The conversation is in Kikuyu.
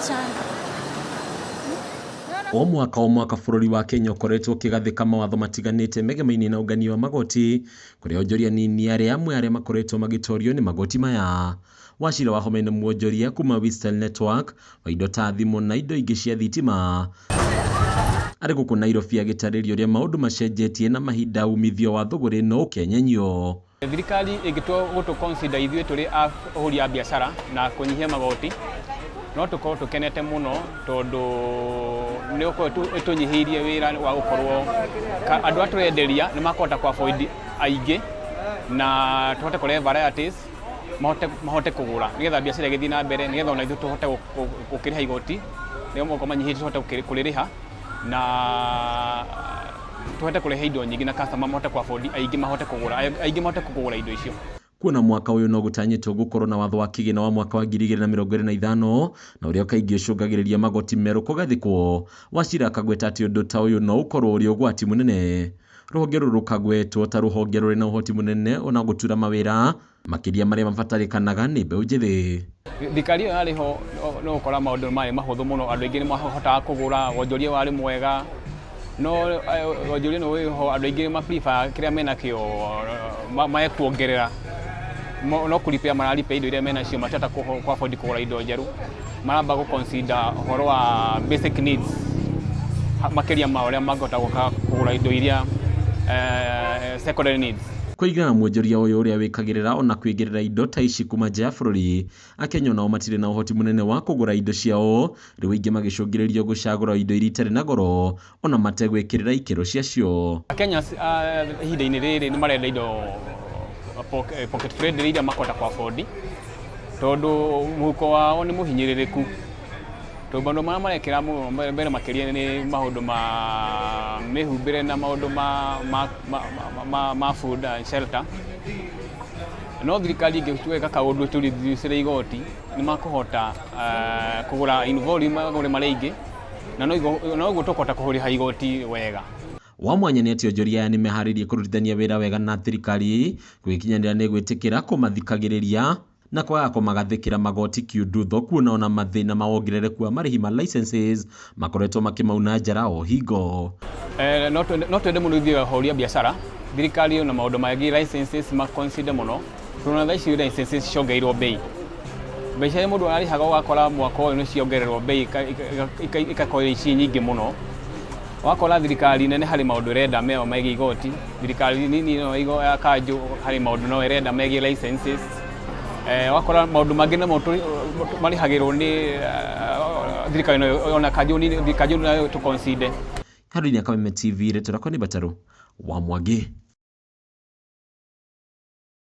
Sana. O mwaka o mwaka bũrũri wa Kenya ũkoretwo ũkĩgathĩka mawatho matiganĩte megemainie na ũngania wa magoti kũrĩa onjoria nini arĩa amwe arĩa makoretwo magĩtorio nĩ magoti maya. Wachira Wahome nĩ mwonjoria kuma Wistel Network wa indo ta thimũ na indo ingĩ cia thitima. Arĩ gũkũ Nairobi agĩtarĩria ũrĩa maũndũ macenjetie na mahinda umithio wa thũgũrĩ no ũkenyenyio. Thirikari ĩngĩtua gũtũ consider ithuĩ tũrĩ ahũri a biacara na kũnyihia magoti, no tũkorwo tũkenete mũno tondũ nĩ ũkorwo ĩtũnyihĩirie wĩra wa gũkorwo andũ a tũrenderia nĩ makũhota kũ afford aingĩ na tũhote kũrehe varieties mahote kũgũra nĩgetha biacara ĩgĩthiĩ na mbere, nĩgetha ona ithuĩ tũhote gũkĩrĩha igoti rĩrĩa magokorwo manyihĩtie tũhote kũrĩrĩha na tũhote kũrehe indo nyingĩ na customer mahote kũ afford aingĩ mahote kũgũra, aingĩ mahote kũgũra indo icio. Kuona mwaka ũyũ no gũtanyĩtwo gũkorwo na watho wa kĩgĩna wa mwaka wa 2025 na ũrĩa kaingĩ ũcũngagĩrĩria magoti merũ kũgathĩkwo, Wachira akagweta atĩ ũndũ ta ũyũ no ũkorwo ũrĩ ũgwati mũnene. Rũhonge rũrũ rũkagwetwo ta rũhonge rũrĩ na ũhoti mũnene ona gũtura mawĩra makĩria marĩa mabatarĩkanaga nĩ mbeũ njĩthĩ. Thirikari ĩyo yarĩ ho no gũkora maũndũ marĩ mahũthũ mũno, andũ aingĩ nĩ mahotaga kũgũra, wonjoria warĩ mwega, no wonjoria ũyũ wĩho andũ aingĩ ma prefer kĩrĩa menakĩo mae kuongerera, no kũ repair mara repair indo iria menacio, matirahota kũ afford kũgũra indo njerũ, maramba gũ consider ũhoro wa basic needs makĩria ma ũrĩa mangĩhota gũka kũgũra indo iria secondary needs. Kũringana na mwonjoria ũyũ ũrĩa wĩkagĩrĩra ona kwĩingĩrĩra indo ta ici kuma nja ya bũrũri, Akenya onao matirĩ na ũhoti mũnene wa kũgũra indo ciao, rĩu aingĩ magĩcũngĩrĩrio gũcagũra indo iria itarĩ na goro ona mategwĩkĩrĩra ikĩro ciacio. Akenya ihinda-inĩ rĩrĩ nĩ marenda indo pocket friendly iria makũhota kũ afford tondũ mũhuko wao nĩ mũhinyĩrĩrĩku. Tondũ maũndũ marĩa marekĩra mũno mbere makĩria nĩ maũndũ ma mĩhumbĩre na maũndũ ma food and shelter. No thirikari ĩngĩtua kaũndũ ĩtũreducĩre igoti, nĩ makũhota kũgũra in volume magũre marĩ aingĩ, na noguo tũkũhota kũrĩha igoti wega. Wa mwanya nĩ atĩ onjoria aya nĩ meharĩirie kũrutithania wĩra wega na thirikari gũgĩkinyanĩra nĩ gwĩtĩkĩra kũmathikagĩrĩria na kwaga kũmagathĩkĩra magoti kiundutho kuona ona mathĩna ma wongerereku wa marĩhi ma licenses makoretwo makĩmauna njara o hingo. No twende mũno ithuĩ ahũri a biacara thirikari na maũndũ mangĩ licenses ma consider mũno, tondũ thaa ici licenses ciongereirwo bei, mbeca iria mũndũ ararĩhaga ũgakora mwaka ũyũ nĩ ciongererwo bei ikakorwo ciĩ nyingĩ mũno. Ũgakora thirikari nene harĩ maũndũ ĩrenda meo megiĩ igoti, thirikari nini ĩno ya kanjũ harĩ maũndũ no ĩrenda megiĩ licenses. Ũgakora maũndũ mangĩ namo marĩhagĩrwo nĩ thirikari nayo ona kanjũ nini kanjũ nayo tũ consider. Handũ-inĩ ya Kameme TV, rĩtwa rĩakwa nĩ Mbatarũ wa Mwangi.